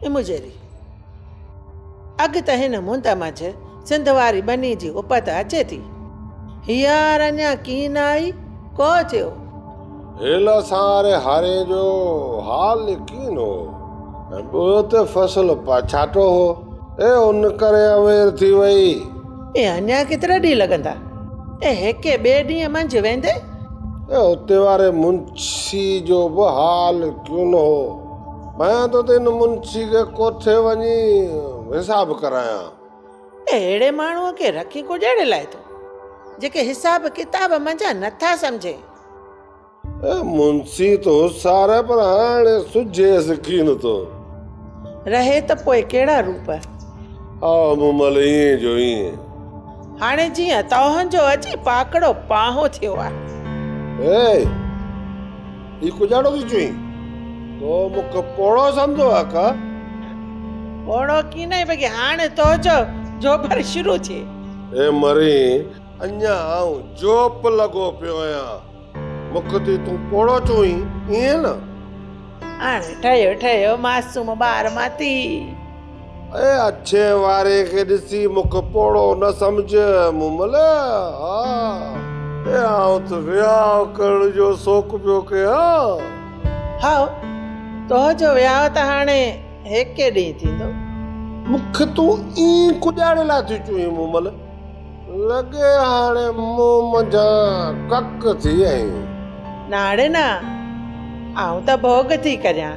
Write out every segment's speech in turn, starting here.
منهنجيري. اڳ ته هن مند منجهه سنڌ واري ٻني جي اپت اچي ٿي. هينئر اڃا ڪين آئي، ڪو ٿيو. هيل اسان واري هارين جو حال ڪين هو ۽ ٻيو ته فصل پاڇاٽو هو، اي ان ڪري اوير ٿي وئي. اي اڃا ڪيترا ڏينهن لڳندا؟ اي هڪ ٻئي ڏينهن منجهه ويندي؟ اي اتي واري منشي جو به حال ڪين هو. ڀانيان ٿو ته ان منشي کي ڪوٺي وڃي حساب ڪرايان. اهڙي ماڻهوء کي رکي ڪجهڙي لاء ٿو، جيڪي حساب ڪتاب منجهان نٿا سمجهين. اي منشي ته هوشيار آهي پر هاڻي سجهيس ڪين ٿو. رهي ته پوء ڪهڙا روپ. ها مومل ائين جو ائين. هاڻي جيئن توهن جو اچي پاکڙو پاهو ٿيو آهي. اي! هي ڪجاڙو ٿي چوين؟ تو مون کي پوڙهو سمجهيو آهي ڪا؟ پوڙهو ڪينئي بگي هاڻي تو جو جوڀر شروع ٿئي. اي مرين، اڃا آئون جوپ لڳو پيو آهيان. مون کي ٿي تون پوڙهو چوين، ائين نه؟ هاڻي ٺهيو ٺهيو معصوم ٻار مان ٿي. اي اڇي واري کي ڏسي مون کي پوڙهو نه سمجهه مومل، ها اي آئون ته وهانء ڪرڻ جو شوق پيو ڪيان. هائو، تنهنجو وهانء ته هاڻي هيڪي ڏينهن ٿيندو. مون کي تون ائين ڪڄاڙي لاء ٿي چوين مومل، لڳي هاڻي مون منجهان ڪڪ ٿي آهين. ناڙي نه، آئون ته ڀوڳ ٿي ڪريان.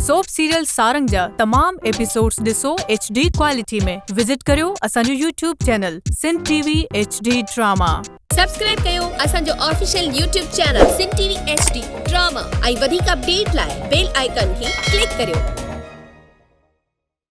سوپ سيريل سارنگ جا تمام ايپيسوڊز ڏسو ايڇ ڊي ڪوالٽي ۾ وزٽ ڪريو اسان جو YouTube channel Sindh T V H D drama. Subscribe ڪيو اسان جو official YouTube channel Sindh T V H D drama ۽ وڌيڪ اپڊيٽ لاء بيل آئيڪان کي ڪلڪ ڪريو.